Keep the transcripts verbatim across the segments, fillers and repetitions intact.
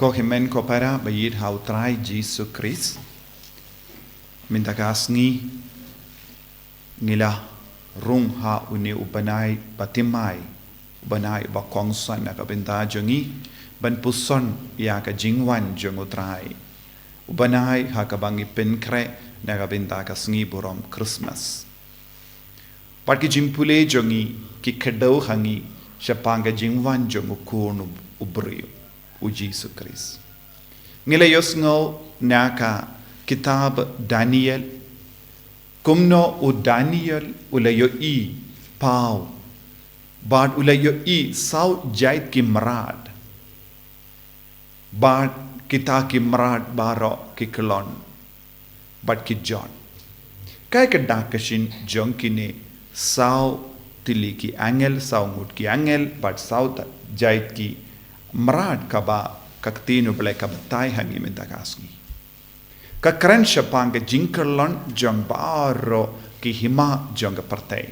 Ko hynmen ko para ba ïeit ha u Trai Jisu Khrist, mynta ka sngi ngi la rung ha une u bnai ba thymmai, u bnai ba kongsan na ka bynta jong ngi, ban puson ïa ka jingwan jong u Trai. U bnai ha kaba ngi pynkhreh na ka bynta ka sngi burom Christmas. Bad ki jingpule jong ngi ki kdew ha ngi shaphang ka jingwan jong u Khun u briew, u Jisu Khrist. Ngi la ïohsngew na ka kitab Daniel, kumno u Daniel u la ïohi paw, bad u la ïohi saw jait ki mrad. Bad kita ki mrad baroh ki kyllon bad ki jot. Kaei ka dak ka shin jong kine? Saw tylli ki angel, saw ngut ki angel, bad saw ta-, jait ki mrad kaba ka ktien u Blei ka batai ha ngi mynta ka sngi. Ka kren shaphang ka jingkyllon jong baroh ki hima jong ka pyrthei.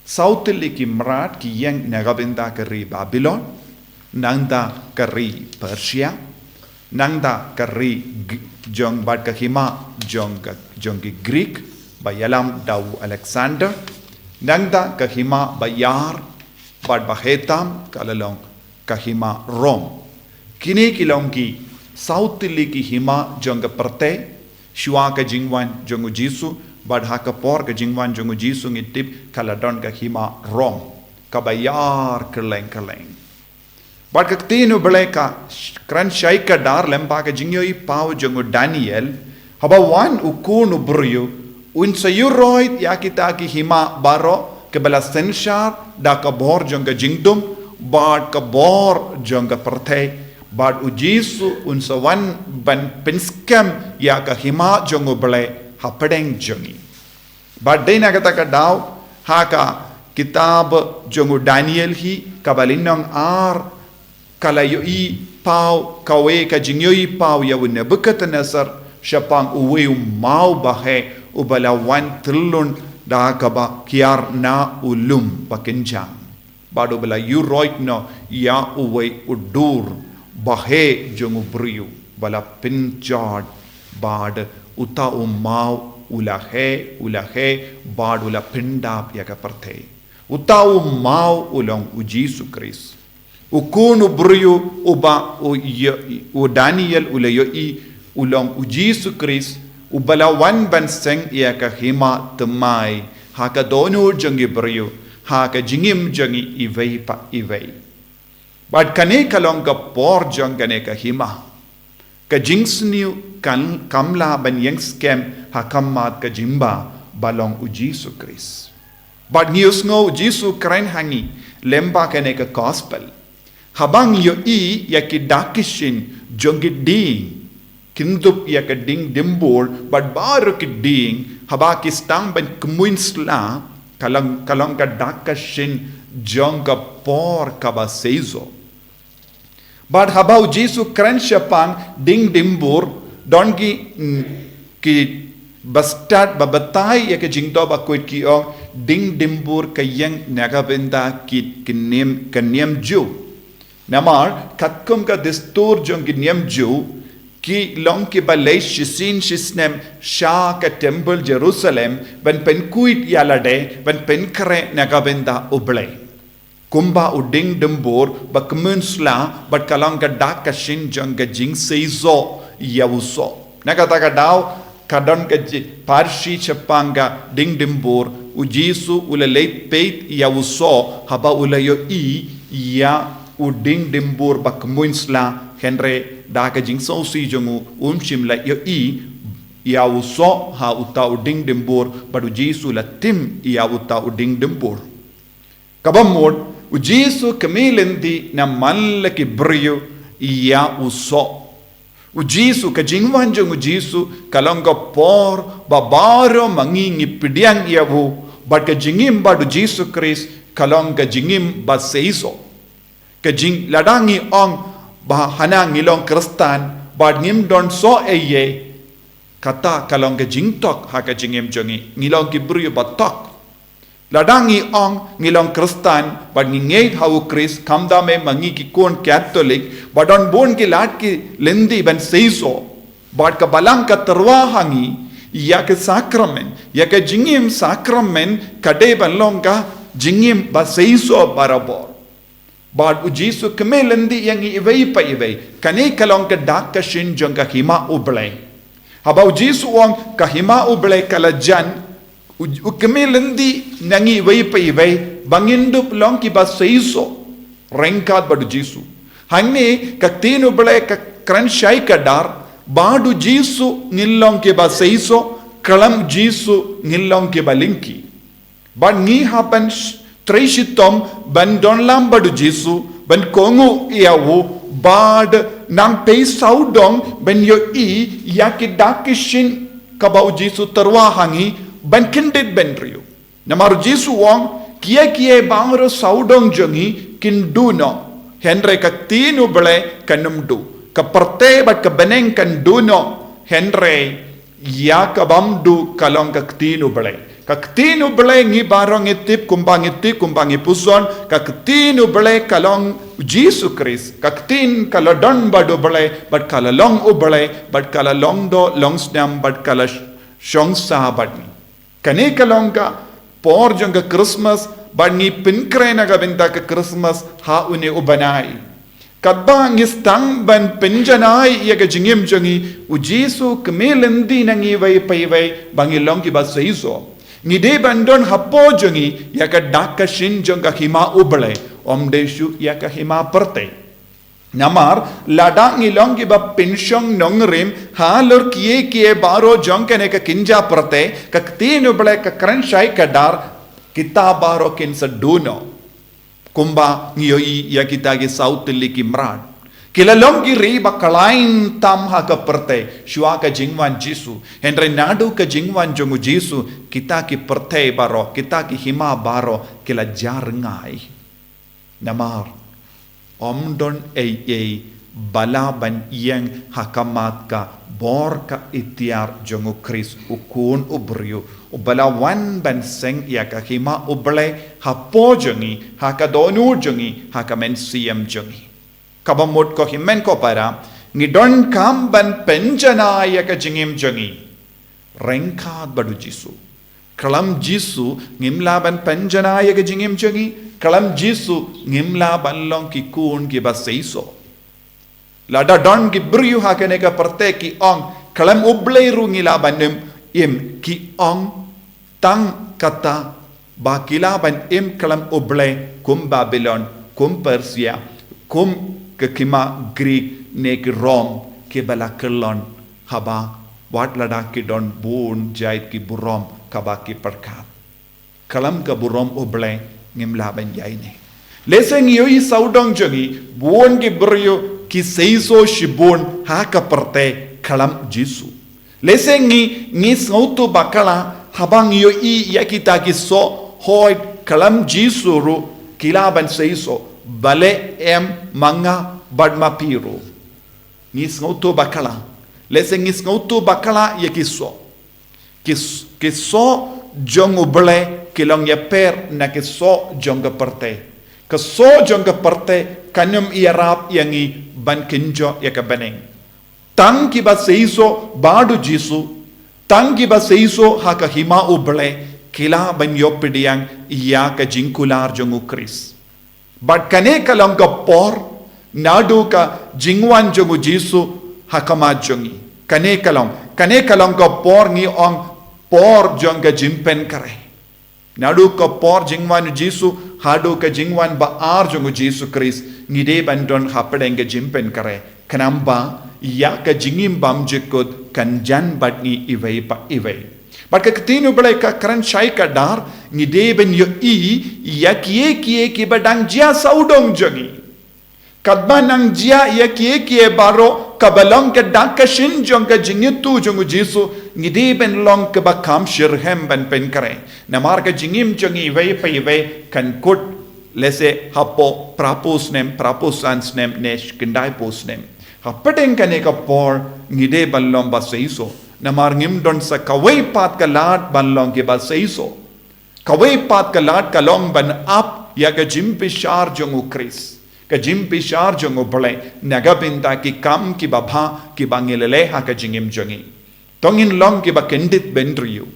Saw tylli ki mrad ki ïeng na ka bynta ka ri Babilon, nangta ka ri Persia, nangta ka ri G-, jong bad ka hima jong ka, jong ki Greek, ba ïalam da u Alexander, nangta ka hima ba ïar bad ba heh tam, ka la long ka hima Rom. Kine ki long ki saw tylli ki hima jong ka pyrthei, shuwa ka jingwan jong u Jisu, bad ha ka por ka jingwan jong u Jisu ngi tip ka la don ka hima Rom, kaba ïar kylleng kylleng. Bad ka ktien u Blei ka sh-, kren shai kdar lyngba ka jingïohi paw jong u Daniel, haba wan u Khun u briew, un sa ïuroit ïa kita ki hima baroh kiba la synshar da ka bor jong ka jingdum bad ka bor jong ka pyrthei, bad u Jisu un sa wan ban pynskhem ïa ka hima jong u Blei hapdeng jong ngi. Bad dei na kata ka daw, ha ka kitab jong u Daniel hi, kaba lynnong ar, ka la ïohi paw, kawei ka jingïohi paw ïa u Nebuchadnezzar shaphang uwei u maw ba heh uba la wan tyllun da kaba kiar na u lum ba kynjang. Bad uba la ïuroit noh ïa uwei u dur ba heh jong u briew ba la pynjot, bad uta u maw u la heh, u la heh, bad u la pyndap ïa ka pyrthei. Uta u maw u long u Jisu Khrist. U Khun u briew uba u ïo-, u Daniel u la ïohi u long u Jisu Khrist, uba la wan ban seng ïa ka hima thymmai ha ka dohnud jong ki briew, ha ka jingim jong ngi iwei pa iwei. Bad kane ka long ka por jong kane ka hima. Ka jingsniew kan, kam lah ban ïeng skhem ha khmat ka jingbah ba long u Jisu Khrist. Bad ngi ïohsngew u Jisu kren ha ngi lyngba kane ka gospel. Haba ngi ïohi ïa ki dak ki shin jong ki dieng, kyndup ïa ka dieng dimbur bad baroh ki dieng, haba ki sdang ban kmuin sla, ka long, ka long ka dak ka shin jong ka por kaba seisoh. Bad haba u Jisu kren shaphang dieng dimbur, don ki, mm, ki bastad ba batai ïa ka jingdoh ba khuid, ki ong dieng dimbur ka ïeng na ka bynta ki, ki niam, ka niam Jiw. Namar katkum ka dustur jong ki niam Jiw, ki long kiba leit shisien shisnem sha ka temple Jerusalem ban pynkhuid ïa lade, ban pynkhreh na ka bynta U Blei. Kumba u dieng dimbur ba kmun sla, bad ka long ka dak ka shin jong ka jingseisoh ïa u soh. Na kata ka daw, ka don ka ji-, parshi shaphang ka dieng dimbur, u Jisu u la leit peit ïa u soh, haba u la ïohi ïa u dieng dimbur ba kmun sla, hynrei da ka jingsngewsih jong u, um shym la ïohi ïa u soh ha uta u dieng dimbur, bad u Jisu la tim ïa uta u dieng dimbur. Kaba mut, u Jisu kmie lynti namar la ki briew ïa u soh. U Jisu, ka jingwan jong u Jisu ka long ka por ba baroh ma ngi ngi pdiang ïa u, bad ka jingim bad u Jisu Khrist ka long ka jingim ba seisoh. Ka jing, lada ngi ong ba hana ngi long Khristan bad ngim don soh ei ei, kata ka long ka jingthok ha ka jingim jong ngi, ngi long ki briew ba thok. Lada ngi ong ngi long Khristan bad ngi ngeit ha u Khrist, khamtam eh ma ngi ki khun Katholik, ba don bun ki lad ki lynti ban seisoh. Bad ka Balang ka tyrwa ha ngi ïa ka sakramen, ïa ka jingim sakramen, ka dei ban long ka jingim ba seisoh barabor. Bad u Jisu kmie lynti ïa ngi iwei pa iwei. Kane ka long ka dak ka shin jong ka hima U Blei. Haba u Jisu u ong ka hima U Blei ka la jan, u, u kmie lynti na ngi iwei pa iwei ba ngin dup long kiba seisoh ryngkat bad u Jisu. Hangne ka ktien U Blei ka kren shai kdar, bad u Jisu ngin long kiba seisoh, khlem u Jisu ngin long kiba lyngkhi. Bad ngi hap ban sh-, trei shitom ban don lang bad u Jisu, ban kohnguh ïa u, bad nang pei sawdong ban ïohi ïa ki dak ki shin kaba u Jisu tyrwa ha ngi ban kyndit bynriew. Namar u Jisu u ong, kiei kiei baroh sawdong jong ngi kin duh noh, hynrei ka ktien U Blei kan ym duh. Ka pyrthei bad ka bneng kan duh noh, hynrei ïa ka bym duh ka long ka ktien U Blei. Ka ktien U Blei ngi baroh ngi tip kumba ngi tip, kumba ngi puson, ka ktien U Blei ka long u Jisu Khrist. Ka ktien ka la don bad U Blei, bad ka la long U Blei, bad ka la long doh long snam, bad ka la sh-, shong sah bad ngi. Kane ka long ka por jong ka Christmas, bad ngi pynkhreh na ka bynta ka Christmas ha une u bnai. Katba ngi sdang ban pynjanai ïa ka jingim jong ngi, u Jisu kmie lynti na ngi iwei pa iwei ba ngi long kiba seisoh. Ngi dei ban don hapoh jong ngi ïa ka dak ka shin jong ka hima U Blei, ym dei shuh ïa ka hima pyrthei. Namar lada ngi long kiba pynshong nongrim halor kiei kiei baroh jong kane ka kynja pyrthei, ka ktien U Blei ka kren shai kdar, kita baroh kin sa duh noh. Kumba ngi ïohi ïa kita ki saw tylli ki mrad. Ki la long ki ri ba khlaiñ tam ha ka pyrthei shuwa ka jingwan Jisu. Hynrei naduh ka jingwan jong u Jisu, kita ki pyrthei baroh, kita ki hima baroh ki la jar ngai. Namar ym don ei ei ba lah ban ïeng ha khmat ka bor ka iktiar jong u Khrist, u Khun u briew, uba la wan ban seng ïa ka hima U Blei hapoh jong ngi, ha ka dohnud jong ngi, ha ka mynsiem jong ngi. Kaba mut ko hynmen ko para, ngi donkam ban pynjanai ïa ka jingim jong ngi ryngkat bad u Jisu. Khlem Jisu ngim lah ban pynjanai ïa ka jingim jong ngi, khlem Jisu ngim lah ban long ki khun kiba seisoh. Lada don ki briew ha kane ka pyrthei ki ong, khlem U Blei ruh ngi lah ban im, im, ki ong tang kata ba ki lah ban im khlem U Blei kum Babilon, kum Persia, kum ka hima Greek ne ki Rom kiba la kyllon, haba wat lada ki don bun jait ki burom kaba ki pyrkhat. Khlem ka burom U Blei ngim lah ban ïaineh. Lehse ngi ïohi sawdong jong ngi, bun ki briew ki seisoh shibun ha ka pyrthei khlem Jisu. Lehse ngi, ngi sngewthuh bakla haba ngi ïohi ïa kita ki soh, hooid khlem Jisu ruh ki lah ban seisoh, balei em ma nga bad ma phi ruh. Ngi sngewthuh bakla. Lehse ngi sngewthuh bakla ïa ki soh. Ki s-, ki soh jong U Blei ki long ïapher na ki soh jong ka pyrthei. Ka soh jong ka pyrthei kan ym ïarap ïa ngi ban kynjoh ïa ka bneng. Tang kiba seisoh bad u Jisu, tang kiba seisoh ha ka hima U Blei, ki lah ban ïoh pdiang ïa ka jingkular jong u Khrist. Bad kane ka long ka por, naduh ka jingwan jong u Jisu ha khmat jong ngi. Kane ka long, kane ka long ka por ngi ong por jong ka jingpynkhreh. Naduh ka por jingwan u Jisu, haduh ka jingwan ba ar jong u Jisu Khrist, ngi dei ban don hapdeng ka jingpynkhreh. Khnang ba, ïa ka jingim bymjukut kan jan bad ngi iwei pa iwei. Bad ka ktien U Blei ka kren shai kdar, ngi dei ban ïohi ïa kiei kiei kiba dang jia sawdong jong ngi. Katba nang jia ïa kiei kiei baroh kaba long ka dak ka shin jong ka jingïathuh jong u Jisu, ngi dei ban long kaba kham shitrhem ban pynkhreh. Namar ka jingim jong ngi iwei pa iwei kan kut, lehse hapoh phra phew snem, phra phew san snem ne khyndai phew snem. Hapdeng kane ka por ngi dei ban long ba seisoh. Namar ngim don sa kawei pat ka lad ban long kiba seisoh. Kawei pat ka lad ka long ban ap ïa ka jingbishar jong u Khrist, ka jingbishar jong u Blei na ka bynta ki kam kiba bha kiba ngi la leh ha ka jingim jong ngi. To ngin long kiba kyndit bynriew,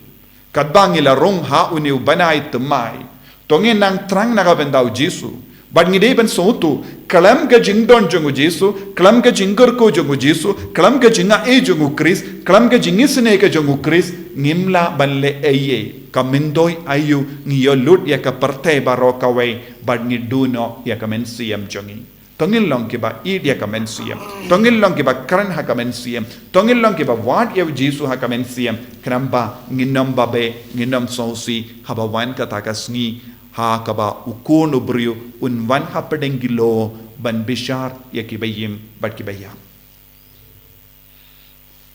katba ngi la rung ha une u bnai thymmai. To ngin nang thrang na ka bynta u Jisu. Bad ngi dei ban sngewthuh, khlem ka jingdon jong u Jisu, khlem ka jingkyrkhu jong u Jisu, khlem ka jingai jong u Khrist, khlem ka jingisynei ka jong u Khrist, ngim lah ban leh ei ei. Ka myntoi aïu ngi ïoh lut ïa ka pyrthei baroh kawei bad ngi duh noh ïa ka mynsiem jong ngi. To ngin long kiba ïeit ïa ka mynsiem. To ngin long kiba kren ha ka mynsiem. To ngin long kiba wad ïa u Jisu ha ka mynsiem. Khnang ba ngin ym babe, ngin ym sngewsih, haba wan kata ka sngi ha kaba u Khun u briew un wan hapdeng ki lawm ban bishar ïa kiba im bad kiba ïap.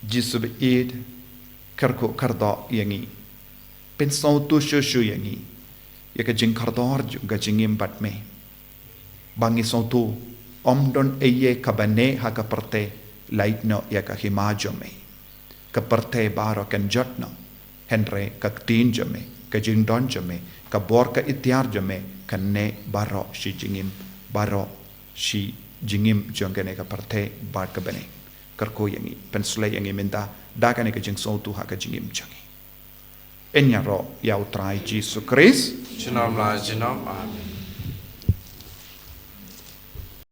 Jisu ba ïeit, kyrkhu kyrdoh ïa ngi. Pynsngewthuh shuh shuh ïa ngi ïa ka jingkordor jong ka jingim bad me. Ba ngi sngewthuh, ym don ei ei kaba neh ha ka pyrthei lait noh ïa ka hima jong me. Ka pyrthei baroh kan jot noh, hynrei ka ktien jong me, ka jingdon jong me, ka bor ka iktiar jong me kan neh baroh shi jingim, baroh shi jingim jong kane ka pyrthei bad ka bneng. Kyrkhu ïa ngi, pynshlei ïa ngi mynta da kane ka jingsngewthuh ha ka jingim jong ngi. Yn ïaroh ïa u Trai Jisu Khrist. Junom la junom. Amen.